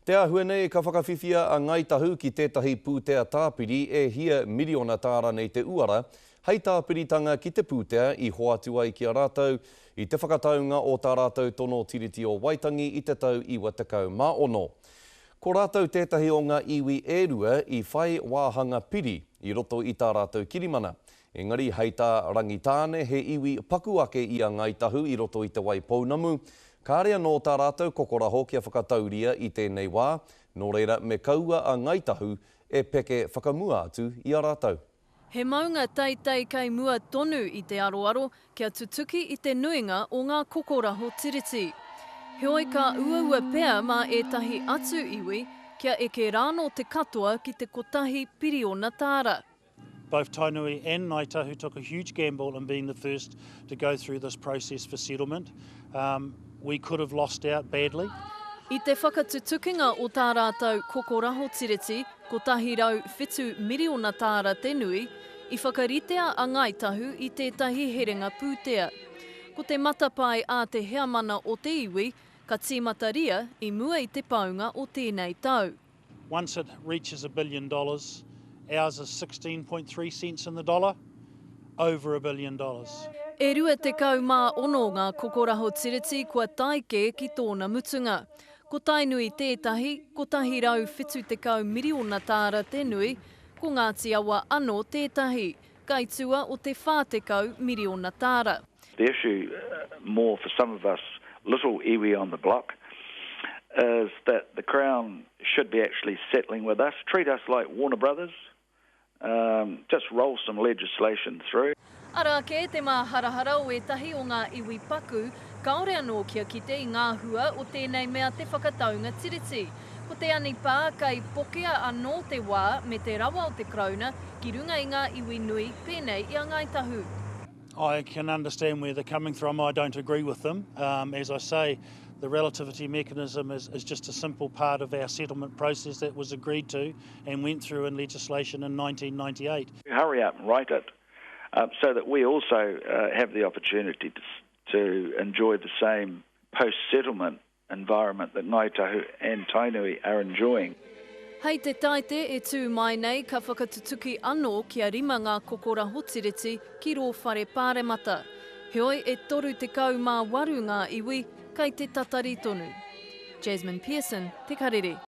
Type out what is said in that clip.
Te āhua nei ka whakawhiwhia a Ngāi Tahu ki tētahi pūtea tāpiri e hia miriona tāra nei te uara, hei tāpiritanga ki te pūtea i hoatu ai ki a rātou i te whakataunga o tā rātou tono Tiriti o Waitangi i te tau 96. Ko rātou tētahi o ngā iwi e rua i whai wāhanga piri i roto i tā rātou kirimana. Engari hei tā Rangitāne he iwi paku ake i a Ngāi Tahu i roto i Te Wai Pounamu, kāre anō tā rātou kokoraho kia whakatauria i tēnei wā, nō reira me kaua a Ngāi Tahu e peke whakamua atu i a rātou. He maunga teitei kei mua tonu i te aroaro kia tutuki i te nuinga o ngā kokoraho tiriti. Heoi ka uaua pea mā ētahi atu iwi kia eke rānō te katoa ki te kotahi piriona tāra. Both Tainui and Ngāi Tahu took a huge gamble in being the first to go through this process for settlement. Um, we could have lost out badly. I te whakatutukinga o tā rātou kokoraho tiriti, 107 miriona tāra te nui, i whakaritea a Ngāi Tahu i tētahi herenga pūtea. Ko te matapae a te heamana o te iwi, ka tīmataria i mua i te paunga o tēnei tau. Once it reaches a billion dollars, ours is 16.3 cents in the dollar, over a billion dollars. E 26 ngā kokoraho tiriti kua tae kē ki tōna mutunga. Ko Tainui tētahi, 170 miriona tāra te nui, ko Ngāti Awa anō tētahi, kai tua o te 40 miriona tāra. The issue more for some of us little iwi on the block is that the Crown should be actually settling with us, treat us like Warner Brothers, um, just roll some legislation through. Arā kē te māharahara o ētahi o ngā iwi paku, kāore anō kia kite i ngā hua o tēnei mea te whakataunga tiriti. Ko te anipā kei pokea anō te wā me te rawa o te Karauna ki runga i ngā iwi nui pēnei i a Ngāi Tahu. I can understand where they're coming from, I don't agree with them. Um, as I say, the relativity mechanism is, is just a simple part of our settlement process that was agreed to and went through in legislation in 1998. Hurry up and write it uh, so that we also uh, have the opportunity to, to enjoy the same post-settlement environment that Ngāi Tahu and Tainui are enjoying. Hei te Taite e tū mai nei ka whakatutuki anō kia rima ngā kokoraho tiriti ki rō whare pāremata. Heoi e 38 ngā iwi kei te tatari tonu. Jasmine Pearson, Te Karere.